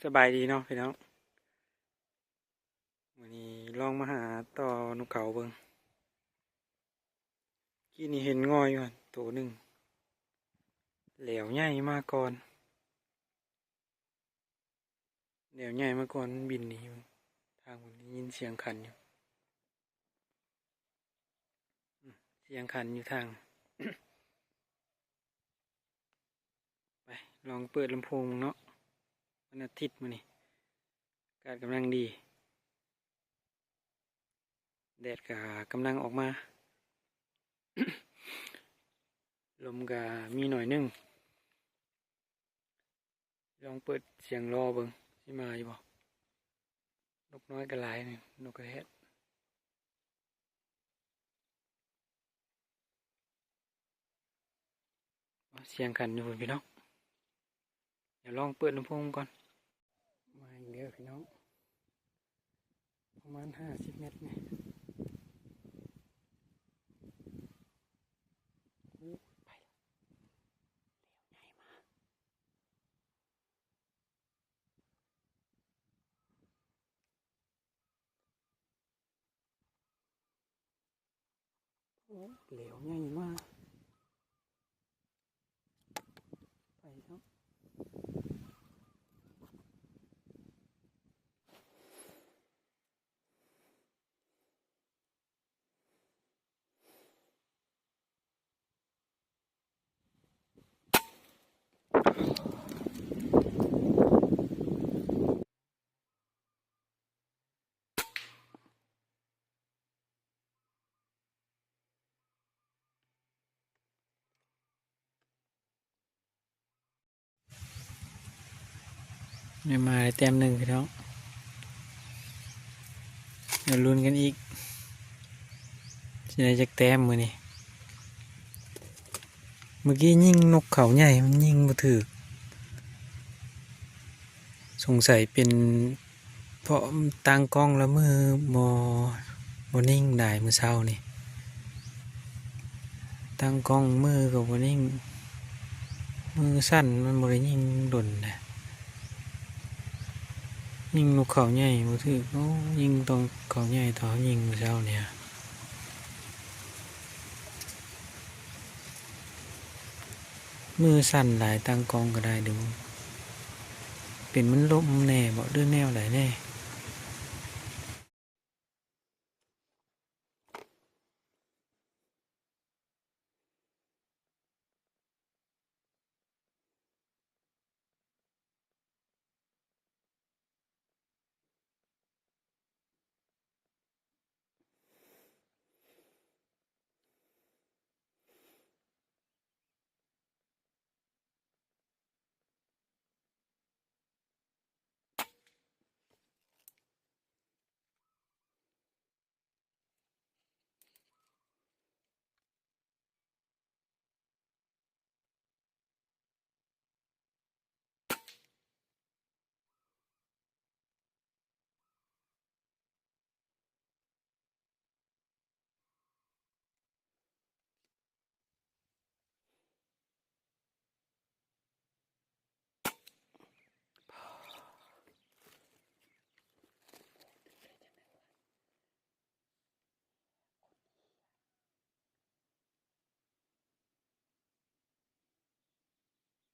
ສະບາຍດີເນາະພີ່ນ້ອງ, ມື້ນີ້ລອງມາຫາຕໍ່ນົກເຂົາເບິ່ງ. ກີ້ນີ້ເຫັນງໍ້ຢູ່ຫັ້ນໂຕໜຶ່ງ, ແຫຼວໃຫຍ່ມາກ່ອນ, ແຫຼວໃຫຍ່ມາກ່ອນ, ມັນບິນໜີຢູ່ທາງພຸ້ນ. ໄດ້ຍິນສຽງຂັນຢູ່, ສຽງຂັນຢູ່ທາງ. ໄປ ລອງເປີດລຳໂພງເນາະ, ວັນອາທິດມື້ນີ້ ອາກາດກຳລັງດີ, ແດດກະກຳລັງອອກມາ, ລົມກະມີໜ້ອຍໜຶ່ງ. ລອງເປີດສຽງລໍເບິ່ງ ຊິມາຢູ່ບໍ່? ນົກນ້ອຍກໍຫຼາຍນີ້, ນົກກະແຮດ. ສຽງຂັນຢູ່ພຸ້ນພີ່ນ້ອງ, ດຽວລອງເປີດລຳໂພງກ່ອນ. ມາອີກແລ້ວພີ່ນ້ອງ, ປະມານຫ້າສິບແມັດນີ້. ໂອ້ ໄປແລ້ວ, ແຫຼວໃຫຍ່ມາ. ໂອ້ ແຫຼວໃຫຍ່ມາ, ໄປເນາະ. ໄດ້ມາໄດ້ແຕ້ມໜຶ່ງພີ່ນ້ອງ, ມາລຸ້ນກັນອີກ ຊິໄດ້ຈັກແຕ້ມມື້ນີ້. ເມື່ອກີ້ຍິງນົກເຂົາໃຫຍ່ ມັນຍິງບໍ່ຖືກ, ສົງໄສເປັນ ເພາະຕັ້ງກ້ອງລະມືບໍ່ ບໍ່ນິ່ງໄດ້ມື້ເຊົ້ານີ້, ຕັ້ງກ້ອງມືກໍບໍ່ນິ່ງ, ມືສັ່ນ, ມັນບໍ່ໄດ້ຍິງດົນນະ. ຍິງນົກເຂົາໃຫຍ່ບໍ່ຖືກ. ໂອ້ ຍິງຕ້ອງເຂົາໃຫຍ່ຕອນຍິງມື້ເຊົ້ານີ້. ມືສັ່ນຫຼາຍ, ຕັ້ງກ້ອງກໍໄດ້ດູ. ເປັນມັນລົມແດ່ບໍ ຫຼືແນວໃດແດ່?